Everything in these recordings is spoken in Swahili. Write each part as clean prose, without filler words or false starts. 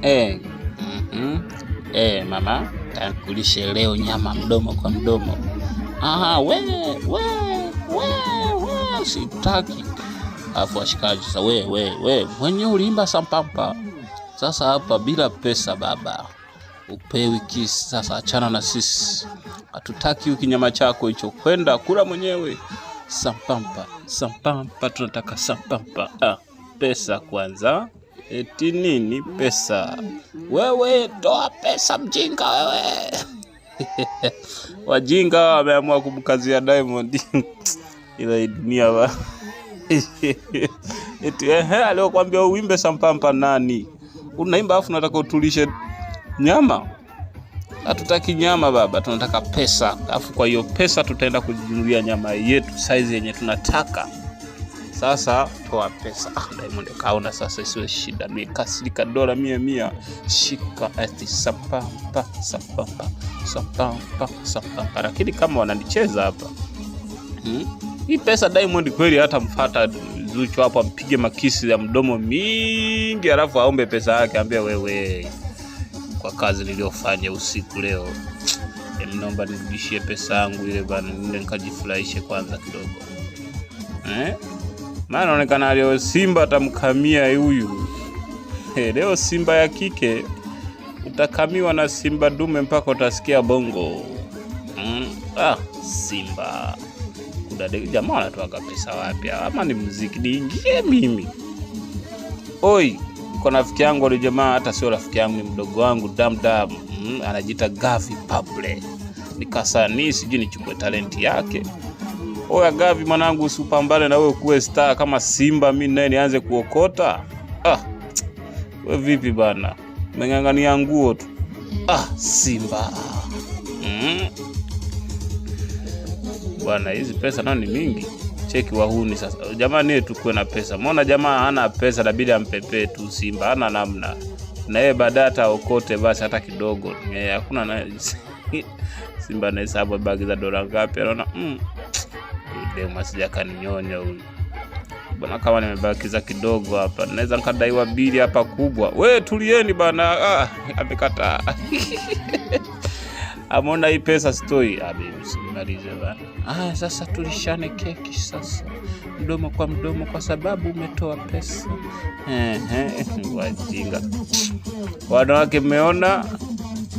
Eh, Eh, mama, takulishe leo nyama mdomo kwa mdomo. Ah, we we we we, sitaki. Alafu washikaji sasa, we we we, mwenye uliimba sampampa. Sasa hapa bila pesa baba upewi kisi. Sasa achana na sisi, hatutaki kinyama chako hicho, kwenda kula mwenyewe. Sampampa sampampa, tunataka sampampa. Ah, pesa kwanza. Eti nini pesa? Wewe toa pesa, mjinga wewe. Wajinga wameamua kumkazia Diamond ila dunia ba eti ehe, aliokuambia uimbe sampampa nani? Unaimba afu unataka utulishe nyama? Hatutaki nyama baba, tunataka pesa. Alafu kwa hiyo pesa tutaenda kujinunulia nyama yetu size yenye tunataka. Sasa toa pesa. Ah, Diamond kaona sasa isiwe shida, mimi kasirika dola 100, shika eti sampampa sampampa sampampa sampampa. Lakini kama wananicheza hapa Hii pesa Diamond kweli hata mfata Zuchu hapo ampige makisi ya mdomo mingi, alafu aombe pesa yake, ambie wewe, kwa kazi niliyofanya usiku leo, naomba nirudishie pesa yangu ile bana, niende nikajifurahishe kwanza kidogo eh? Maana inaonekana leo Simba atamkamia huyu. Leo Simba ya kike utakamiwa na Simba dume mpaka utasikia bongo. Ah, Simba kudade, jamaa wanatoaga pesa wapi? Ama ni muziki niingie mimi? Oi, kwa rafiki yangu wale jamaa, hata sio rafiki yangu, ni mdogo wangu Damdam. Anajiita Gavi Pable. Nikasanii sijui nichukue talenti yake. Oya Gavi mwanangu, usipambane na wewe kuwe star kama Simba, mimi naye nianze kuokota. Ah, we vipi bana? Umeng'ang'ania nguo tu. Ah, Simba. Bwana, hizi pesa nao ni mingi. Cheki wahuni sasa. Jamani, tukuwe na pesa. Mbona jamaa hana pesa, inabidi ampepee tu Simba, hana namna. Na yeye baadaye hata okote basi hata kidogo. Hakuna na Simba anahesabu bagi za dola ngapi, anaona demu asije akaninyonya huyu. Bwana, kama nimebakiza kidogo hapa, naweza nikadaiwa bili hapa kubwa. We tulieni bana. Ah, amekataa. Ameona hii pesa sitoi. Ah, baby, usimalize bana. Ah, sasa tulishane keki sasa, mdomo kwa mdomo, kwa sababu umetoa pesa. Ehe, wajinga wanawake, mmeona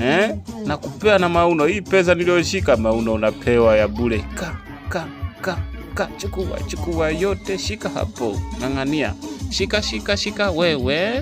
eh? Na kupea na mauno. Hii pesa niliyoshika mauno unapewa ya bure. Ka ka ka ka, chukua chukua yote, shika hapo, ng'ang'ania, shika shika shika wewe.